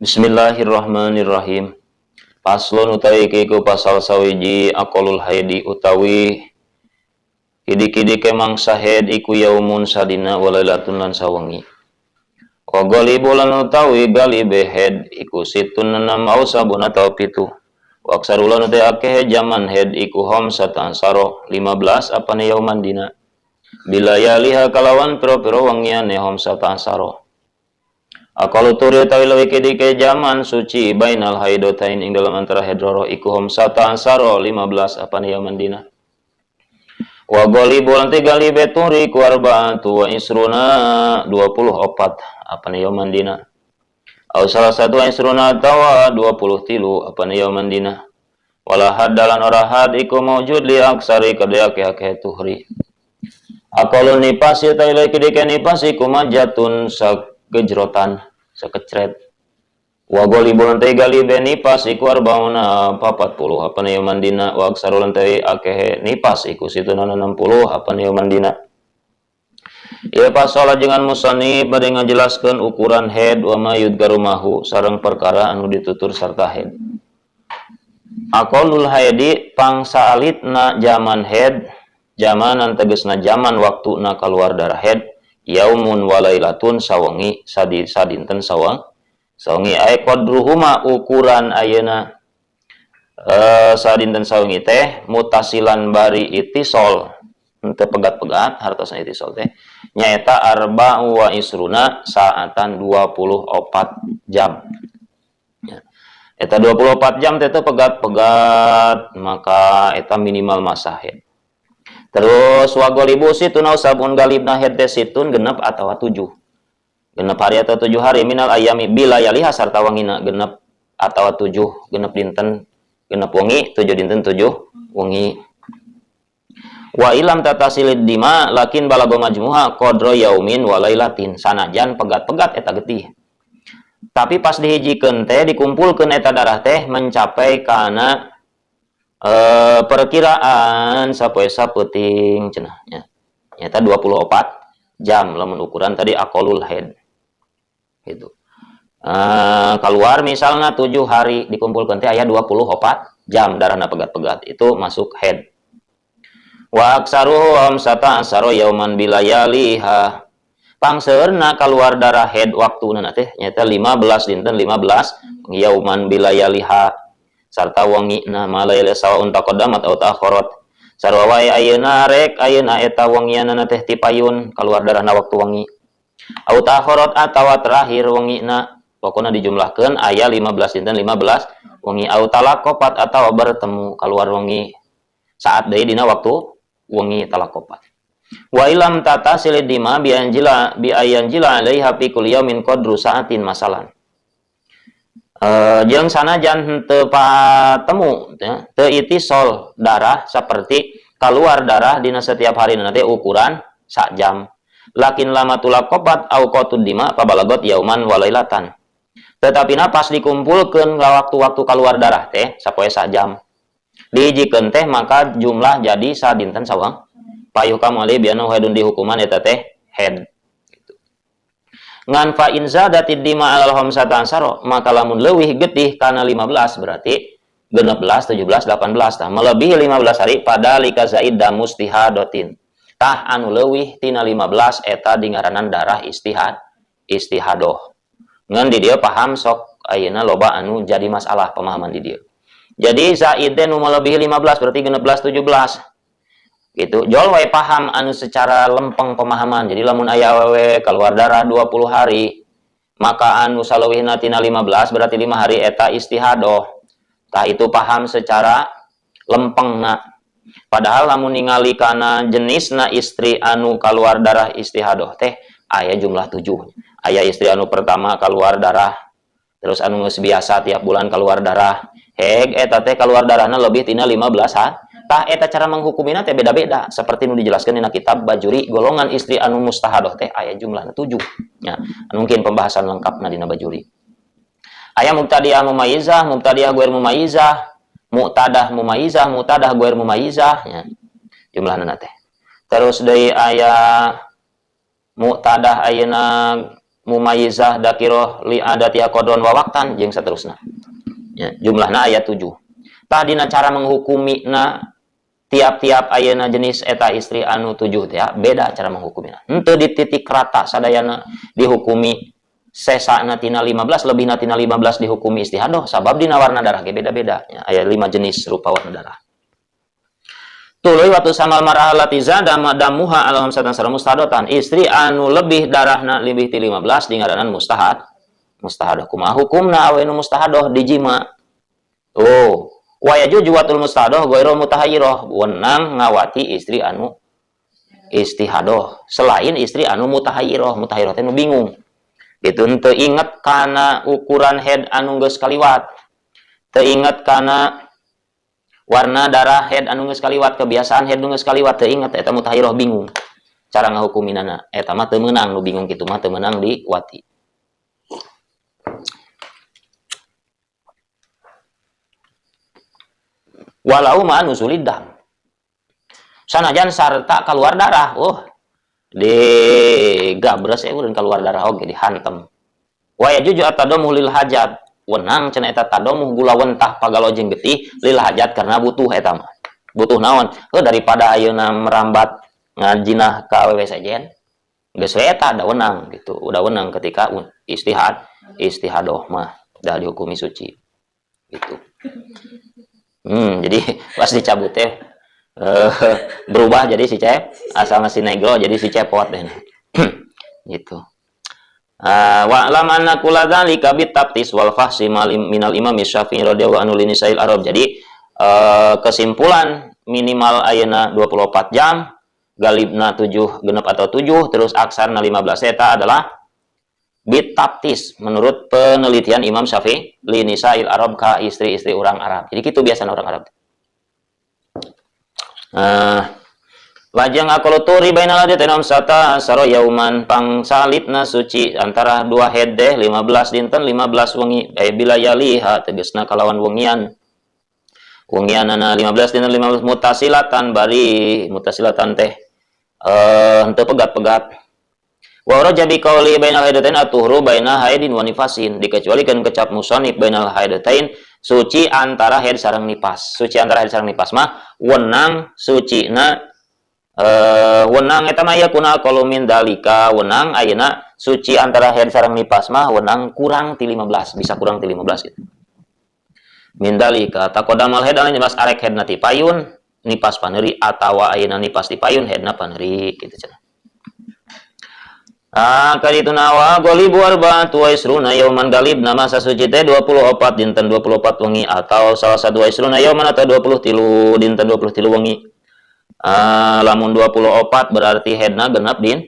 Bismillahirrahmanirrahim. Paslon utawi iki iku pasal sawiji. Aqallul haidi utawi kidik-kidike mangsa haid iku yaumun sadina wa lailatun lan sawengi. Wa ghalibu lan utawi galibe haid iku situn 6 au sabun atau 7. Wa aksaru lan utawi akeh jaman haid iku khamsata asara 15 apane yauman dina. Bila yaliha kalawan pira-pira wengiane khamsata asara. Aqallu tuhri utawi leuwih kidike jaman suci bainal haidotain ing dalam antara haid loro iku khamsata asara 15 apane yauman dina. Wa ghalibu lan galibe tuhri iku arba'atu wa isruna 24 apane yauman dina. Au salah satu isruna atawa 23 apane yauman dina. Wala haddalan ora had iku maujud li aksari kadaya akeh-akeh tuhri. Aqalun nifas utawi leuwih kidike nifas iku majatun gejrotan sekecret. Wa ghalibu lan galibe nifas iku arbauna 40 apane yauman dina. Wa aksaru lan akeh nifas iku situna 60 apane yauman dina. Ieu pasal jangan musannif bade ngajelaskeun ukuran haid wa ma yudgaru mahu sareng perkara anu ditutur sarta haid. Aqallul haidi pangsalitna jaman haid, jamanan tegesna jaman waktuna kaluar darah haid, yaumun walailatun sawengi sadinten sawengi ay qadruhuma ukuran ayeuna sadinten sawengi teh mutasilan bari itisol henteu pegat-pegat hartosna itisol teh nyaeta arba'u wa isruna saatan 24 jam. Ya. Eta 24 jam teh teu pegat-pegat maka eta minimal masa haid. Terus wa ghalibu situn au sabun galibna haid teh situn genep atawa 7. Genep hari atau 7 hari minal ayami bila yaliha sarta wangina genep atawa 7 genep dinten genep wengi 7 dinten 7 wengi. Wa ilam tatasilid dima lakin balago majmuha qadra yaumin wa lailatin sanajan pegat-pegat eta getih. Tapi pas dihijikeun teh dikumpulkeun eta darah teh mencapai kana perkiraan sapoe sapeuting cenah nya. Nyata 24 jam lamun ukuran tadi aqallul haid. Gitu. Keluar misalnya 7 hari dikumpulkan teh aya 24 jam darahna pegat-pegat itu masuk haid. Wa aksaruhu khamsata asara yauman bilayaliha. Pangseurna keluar darah haid waktuna teh nyata 15 dinten 15 yauman bilayaliha sarta wengina malayali sawaun taqaddamat aw ta'akharat. Sarua wae ayeuna rek ayeuna eta wengianana teh tipayun keluar darahna waktu wengi. Aw ta'akharat atawa terakhir wengina pokona dijumlahkeun aya 15 dinten 15 wengi aw talaqopat atawa bertemu keluar wengi saat deui dina waktu wengi talaqopat. Wa ilam tatasil dima bi anjila bi ayanjila alaiha fi kulli yaumin qadru sa'atin masalan. Jeung sanajan henteu patemu ya, teu itisol darah seperti keluar darah dina setiap hari nanti ukuran sak jam. Lakin lama tulaqobat au qatud dima pabalagot yauman walailatan. Tetapi na pas dikumpulkeun waktu-waktu keluar darah teh sapoe sak jam. Dihijikeun teh maka jumlah jadi sadinten sawang. Payuh kamali bianu haidun dihukuman eta teh haid. Gitu. Ngan fa in zadatid dima alal khamsata asara maka lamun leuwih getih kana 15 berarti 16, 17, 18 tah melebihi 15 hari pada lika zaid damustihadotin. Tah anu leuwih tina 15 eta dingaranan darah istihadoh. Ngan di dieu paham sok ayeuna loba anu jadi masalah pemahaman di dieu. Jadi zaid teh nu melebihi 15 berarti 16, 17. Gitu. Jol wae paham anu secara lempeng pemahaman. Jadi lamun aya awewe keluar darah 20 hari, maka anu saleuwihna tina 15 berarti 5 hari eta istihadoh. Tah itu paham secara lempengna. Padahal lamun ningali kana jenisna istri anu keluar darah istihadoh teh aya jumlah 7. Aya istri anu pertama keluar darah, terus anu geus biasa tiap bulan keluar darah. Heg eta teh keluar darahna lebih tina 15 ha. Tah eta cara menghukumina teh beda-beda seperti nu dijelaskan dina kitab Bajuri golongan istri anu mustahadoh teh aya jumlahna 7. Ya, mungkin pembahasan lengkapna dina Bajuri. Aya mubtadi'ah mumayyizah, mubtadi'ah ghair mumayyizah, mu'tadah mumayyizah, mu'tadah ghair mumayyizah ya. Jumlahna teh. Terus deui aya mu'tadah ayeuna mumayyizah dakiroh li adatiha qadron wa waqtan jeung saterusna. Ya, jumlahna aya 7. Tah dina cara menghukumina tiap-tiap ayeuna jenis eta istri anu 7 teh beda cara menghukumina. Henteu di titik rata sadayana dihukumi sesana tina 15 lebihna tina 15 dihukumi istihadoh sabab dina warna darah ge beda-beda ya, aya 5 jenis rupa warna darah. Tuluy waktu samal mar'ah allati zada damuha ala khamsatan sara mustahadotan, istri anu lebih darahna lebih ti 15 dingaranan mustahad. Mustahadoh kumaha hukumna awe nu mustahadoh dijima. Oh, wa yajuzu watul mustahadoh ghairu mutahayyirah, wenang ngawati istri anu istihadoh selain istri anu mutahayyirah. Mutahayyirah teh nu bingung. Gitu henteu inget kana ukuran head anu geus kaliwat. Teu inget kana warna darah head anu geus kaliwat, kebiasaan head nu geus kaliwat teu inget, eta mutahayyirah bingung cara ngahukuminana. Eta mah teu meunang, nu bingung kitu mah teu meunang diwati. Walau ma nusulidam sanajan sarta keluar darah, oh di gabres ya udah keluar darah oge dihantem. Wa yajuju atadomu lil hajat, wenang cenah eta tadomu gula wentah pagalo jeung getih lil hajat karena butuh eta mah. Butuh naon? Heuh daripada ayeuna merambat ngajinah ka awewe sejen geus we eta da wenang gitu. Udah wenang ketika istihad, istihadoh mah dah dihukumi suci gitu. Jadi pas dicabut teh berubah jadi si cep, asalnya si negro jadi si cepot deh. Gitu. Wa lam anna kula dzalika bitaftis wal fahsi minal imam Syafi'i radhiyallahu anhu linisa'il Arab. Jadi kesimpulan minimal ayeuna 24 jam, galibna 7 genep atau 7, terus aksarna 15 eta adalah bitaftis menurut penelitian Imam Syafi'i linisa'il Arab ka istri-istri orang Arab. Jadi gitu biasanya orang Arab. Lajeng aqallu turi bainal hadatain sata asara yauman, pangsalitna suci antara dua head deh 15 dinten 15 wengi, bila yaliha tegasna kalawan wengian. Wengianana 15 dinten 15 mutasilatan bari mutasilatan teh henteu pegat-pegat. Wa raja bi qauli bainal haidatain atuhru baina haidin wa nifasin, dikecualikan kecap musonib bainal haidatain suci antara haid sareng nipas. Suci antara haid sareng nipas mah wenang sucina wenang eta mah yakuna qalu min dalika, wenang ayeuna suci antara haid sareng nipas mah wenang kurang ti 15, bisa kurang ti 15 gitu. Min dalika taqaddamal haid anu jelas arek haidna ti payun nipas paneuri atawa ayeuna nipas ti payun haidna paneuri kitu cenah. Kali itu nawa golibu arba'atu wa isruna yauman, galib nama sasuci teh 24 dinten 24 wengi atau salah satu wa isruna yauman atau 23 dinten 23 wengi. Lamun 24 berarti hedna genap din.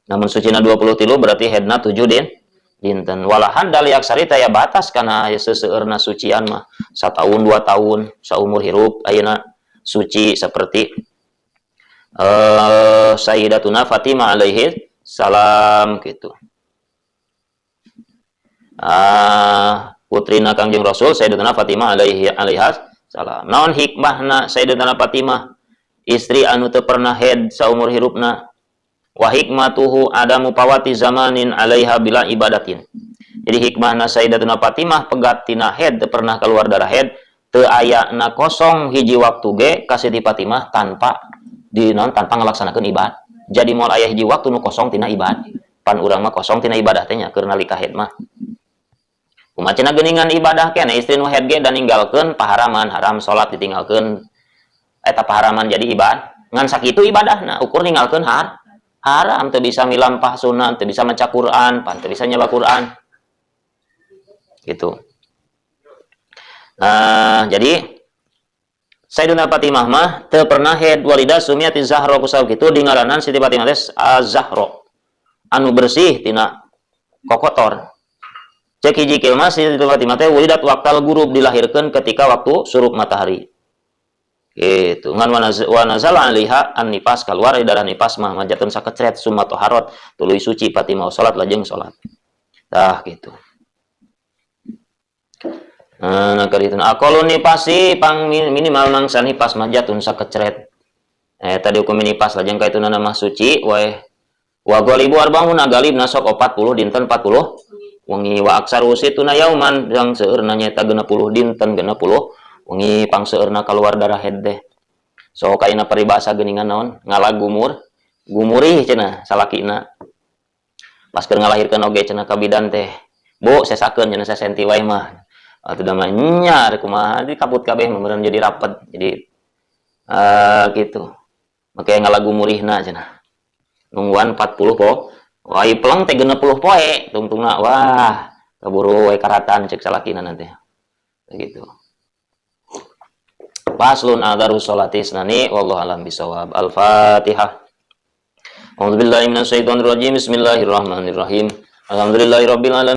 Namun sucina 23 berarti hedna 7 din. Dinten. Walahan dali aksari taya batas kana aya seseueurna sucian mah satahun 2 tahun saumur hirup ayeuna suci seperti Sayyidatuna Fatimah alaihi salam gitu. Putrina Kangjeng Rasul Sayyidatuna Fatimah alaiha salam. Naon hikmahna Sayyidatuna Fatimah istri anu teu pernah haid saumur hirupna? Wa hikmatuhu adamu pawati zamanin alaiha bila ibadatin. Jadi hikmahna Sayyidatuna Fatimah pegat tina haid teu pernah keluar darah haid, teu ayana kosong hiji waktu ge ka Siti Fatimah tanpa di naon tanpa ngalaksanakeun ibadah. Jadi moal aya hiji waktu nu kosong tina ibadah. Pan urang mah kosong tina ibadah teh nya keur nalika haid mah. Kumaha cenah geuningan ibadah keneh istri nu haid ge dan ninggalkeun paharaman, haram salat ditinggalkeun. Eta paharaman jadi ibadah. Ngan sakitu ibadahna ukur ninggalkeun haram, teu bisa milampah sunnah, teu bisa maca Quran, pan teu bisa nyawa Quran. Gitu. Nah, jadi Sayyiduna Fatimah mah teu pernah haid walida sumiyati Zahra kusau kitu dingaranan Siti Fatimah teh Az-Zahra anu bersih tina kokotor. Cek hiji kilma Siti Fatimah teh walidat waqtal gurub, dilahirkeun ketika waktu surup matahari. Gitu. Ngan wa nazala alaiha an nifas, keluar dari darah nifas mah majatun sakecret summa taharat tuluy suci Fatimah salat lajeng salat. Tah gitu. Nah, kali itu aqalun nifasi pang minimal mangsa nifas majatun sakecret. Tadi hukum nifas lajeng ka itu mah suci wae. Wa ghalibu arba'una, galibna sok 40 dinten 40 wengi. Wa aksaru sittuna yauman, yang seueurna nyaeta 60 dinten 60 wengi pangseueurna keluar darah haid teh. So kaina paribasa geuningan naon, ngalagumur gumurih cenah salakina. Pas keur ngalahirkeun oge cenah ka bidan teh, "Bu, sesakeun," cenah, "sasenti wae mah." Atuh da mah nya kumaha, di kaput kabeh meureun jadi rapet, jadi gitu. Make ngalagumurihna cenah. Nungguan 40 po. Wah, peleng teh 60 poe tungtungna. Wah, kaburu we karatan cek salakina nanti. Begitu. Faslun a'dzarus sholati isnani, wallahu alam bisawab. Al-Fatihah. A'udzubillahi minasyaitonir rajim. Bismillahirrahmanirrahim. Alhamdulillahirabbil alamin.